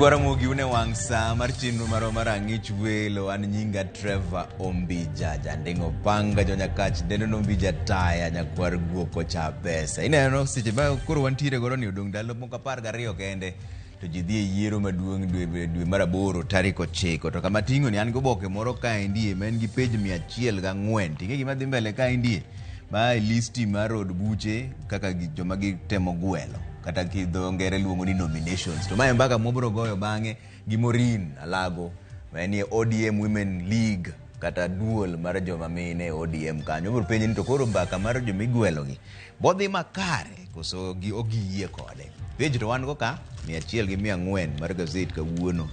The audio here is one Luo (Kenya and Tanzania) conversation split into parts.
Nyikwa Ramogi une wang' sa mar chenro marwa mar ang'ich welo an nyinga Trevor Ombija janding'o panga jonyakach dendo nombija taya nyakwar guok ocha pesa ineno seche ma koro wantiere godo ni odong' ndalo moko 12 kende to ji dhi e yiero maduong' dwe, dwe mar aboro tarik 9 to kama ting'o ni an gi oboke moro kaendie ma en gi pej 104 ting'e gima dhi mbele kaendie ma e listi mar od buche kaka joma gitemo gwelo kata ki dho ngere luongo ni nominations to mae mbaka mwabiro goyo bang'e gi Maureen Alago ma en e ODM Women League kata duol mar joma mine e ODM kanyo obiro penje ni to koro mbaka mar joma igwelogi bodhi makare koso gi ok giyie kode page to wan go ka 104 mar gazet kawuono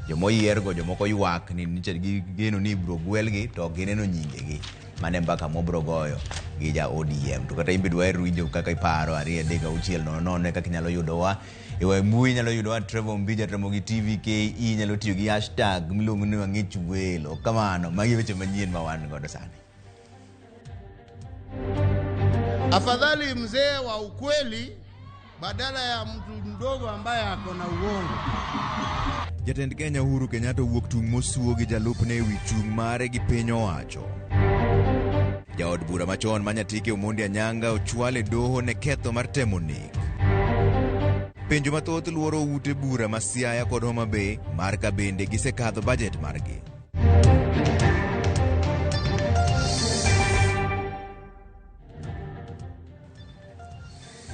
joma oyiergo jomoko ywak ni niche gigeno ni ibiro gwelgi to ok gineno nyingegi mano e mbaka mwabiro goyo gi ja ODM to kata in be dwaher winjo kaka iparo 2 3 6 0 0 kaka inyalo yudowa e mbui inyalo yudowa Trevor Ombija Ramogi TV KE inyalo tiyo gi hashtag miluongo ni wang'ich welo kamano magi weche manyien ma wan godo sani. Afadhali mzee wa ukweli badala ya mtu mdogo ambaye ako na uongo. Jatend Kenya Uhuru Kenyatta owuok tung' mosuo gi jalupne e wi chung' mare gi piny owacho. Jaod bura machon ma Nyatike Omondi Anyanga ochwal e doho ne ketho mar temo nek. Penjo mathoth luoro ute bura ma Siaya kod Homa Bay mar ka bende gisekadho bajet margi.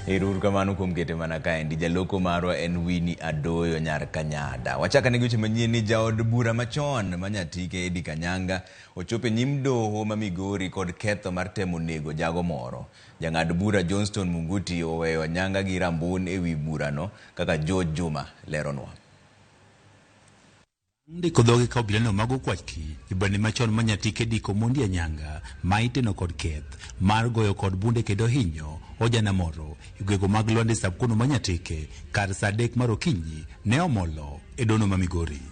Ero uru kamano kuom kete mana kaendi. Jaloko marwa en Winnie Adoyo nyar Kanyada. Wachak ane gi weche manyien ni jaod bura machon ma Nyatike Eddie Kanyanga ochopo e nyim doho ma Migori kod ketho mar temo nego jago moro. Jang'ad bura Johnston Munguti oweyo Anyanga gi rambun e wi burano kaka George Juma leronwa. Ndiko dhoge ka obilano mag okwach ki jobende machon ma Nyatike Dick Omondi Anyanga ma iteno kod keth mar goyo kod bunde kendo hinyo ojana moro e gwego mag Lwande Sabkono ma Nyatike kar saa 3 mar okinyi ne omolo e dono ma Migori.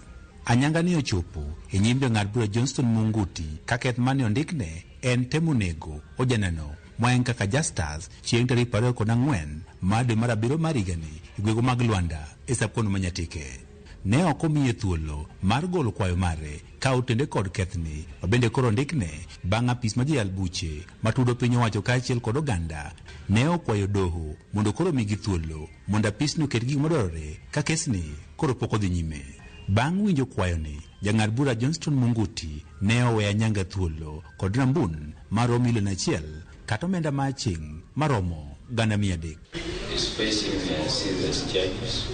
Anyanga ne ochopo e nyim jang'ad bura Johnston Munguti ka keth mane ondikne en temo nego ojanano ma en kaka Justus chieng' tarik 24 mar dwe mar 7 mar higani e gwego mag Lwanda e Sabkono ma Nyatike. Ne ok omiye thuolo mar golo kwayo mare ka otende kod kethni ma bende koro ondikne bang' apis ma joyal buche matudo piny owacho kaachiel kod oganda ne okwayo doho mondo koro migi thuolo mondo apisno oket gik madwarore ka kesni koro pok odhi nyime. Bang' winjo kwayoni, jang'ad bura Johnston Munguti ne oweyo Anyanga thuolo kod rambun maromo milion 1 kata omenda ma aching' maromo 300,000. Is facing serious charges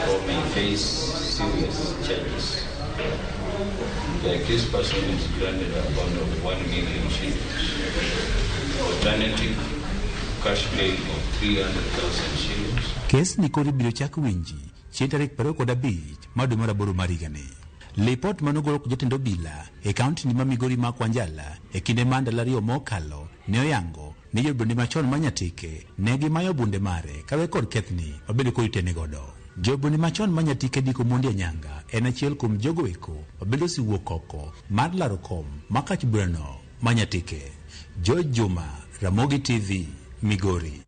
or may face serious charges. The accused person is granted a bond of 1 million shillings. Alternative cash bail of 300,000 shillings. Kes ni koro ibiro chak winji chieng' tarik 25 mar dwe mar 8 mar higani. Lipot manogol kod jatend obila e kaunti ma Migori Mark Wanjala e kinde mar ndalo 2 mokalo ne oyango ni jobunde machon ma Nyatike ne gimayo bunde mare kawe kod kethni mabende koro itene godo. Jobunde machon ma Nyatike Dick Omondi Anyanga en achiel kuom jogo eko mabende osewuok oko mar laro kom ma kach burano ma Nyatike. George Juma, Ramogi TV, Migori.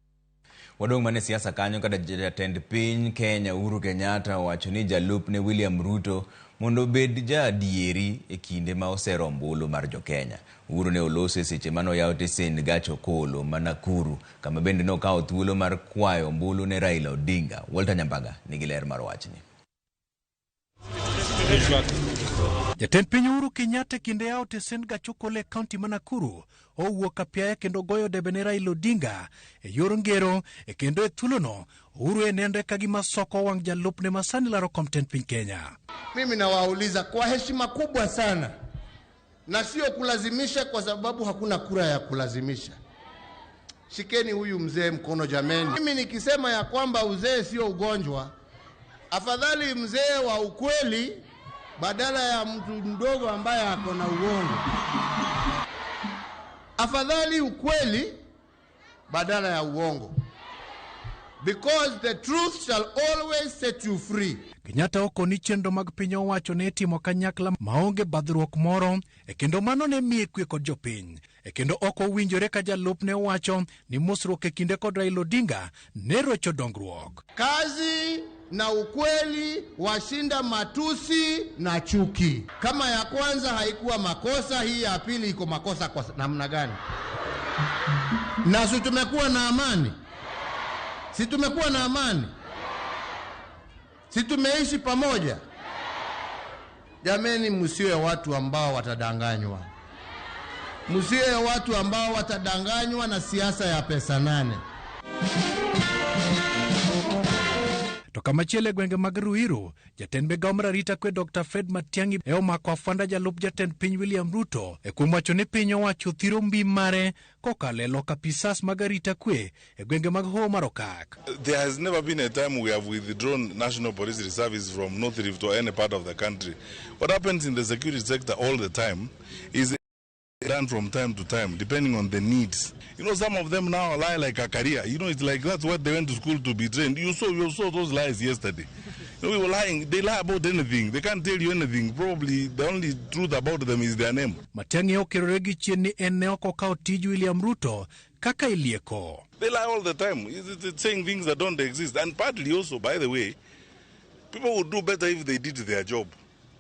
Wadong' mana e siasa kanyo kata jatend piny Kenya Uhuru Kenyatta owacho ni jalupne William Ruto mondo obed jaadieri e kinde ma osero ombulu mar jo-Kenya. Uhuru ne oloso e seche mane oyawo tesend gach okolo ma Nakuru kama bende nokawo thuolo mar kwayo ombulu ne Raila Odinga. Walter Nyambaga nigi ler mar wachni. Jatend piny Uhuru Kenyatta kinde yawo tesend gach okolo e kaunti ma Nakuru owuok apiaya kendo goyo debe ne Raila Odinga e yor ngero e kendo e thuolono Uhuru e nenre ka gima soko wang' jalupne ma sani laro kom tend piny Kenya. Mimi nawauliza kwa heshima kubwa sana na sio kulazimisha, kwa sababu hakuna kura ya kulazimisha. Shikeni huyu mzee mkono jameni. Mimi nikisema ya kwamba uzee sio ugonjwa, afadhali mzee wa ukweli badala ya mtu mdogo ambaye ako na uongo. Afadhali ukweli badala ya uongo. Because the truth shall always set you free. Kenyatta okoni chenro mag piny owacho ne itimo kanyakla maonge badhruok moro e kendo mano ne miye kwe kod jopiny. E kendo ok owinjore ka jalupne owacho ni mosruok e kinde kod Raila Odinga ne rocho dongruok. Kazi na ukweli washinda matusi na chuki. Kama ya kwanza haikuwa makosa, hii ya pili iko makosa kwa namna gani? Na si tumekuwa na amani? Si tumekuwa na amani? Si tumeishi pamoja? Jameni, msiwe watu ambao watadanganywa, msiwe watu ambao watadanganywa na siasa ya pesa nane. To kamachielo e gwenge mag Ruiru, jatend migao mar arita kwe Dr. Fred Matiang'i e omako afwanda jalup jatend piny William Ruto e kuom wacho ni piny owacho thiro mbi mare kokalo e loko apisas mag arita kwe e gwenge mag Hoho mar Okak. There has never been a time we have withdrawn National Police Service from North Rift or any part of the country. What happens in the security sector all the time is done from time to time, depending on the needs. Some of them now lie like a career. It's like that's what they went to school to be trained. You saw those lies yesterday. We were lying. They lie about anything. They can't tell you anything. Probably the only truth about them is their name. Matiang'i okerore gi chien ni en ne ok okawo tij William Ruto kaka ilieko. They lie all the time. It's saying things that don't exist. And partly also, by the way, people would do better if they did their job.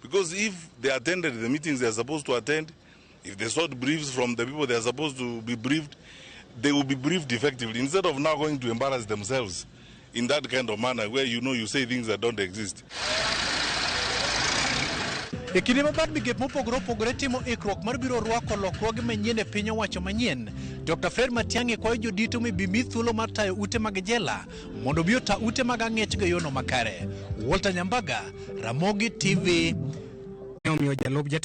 Because if they attended the meetings they are supposed to attend, if they sought briefs from the people they are supposed to be briefed, they will be briefed effectively instead of now going to embarrass themselves in that kind of manner where you say things that don't exist. E kinde ma bad migepe mopogore opogore timo ikruok mar biro rwako lokruoge manyien e piny owacho manyien, Dr. Fred Matiang'i kwayo jodito mibi mi thuolo mar tayo ute mag jela mondo obi ota ute mag ang'ech go e yono makare. Walter Nyambaga, Ramogi TV. Omiyo jalup jatend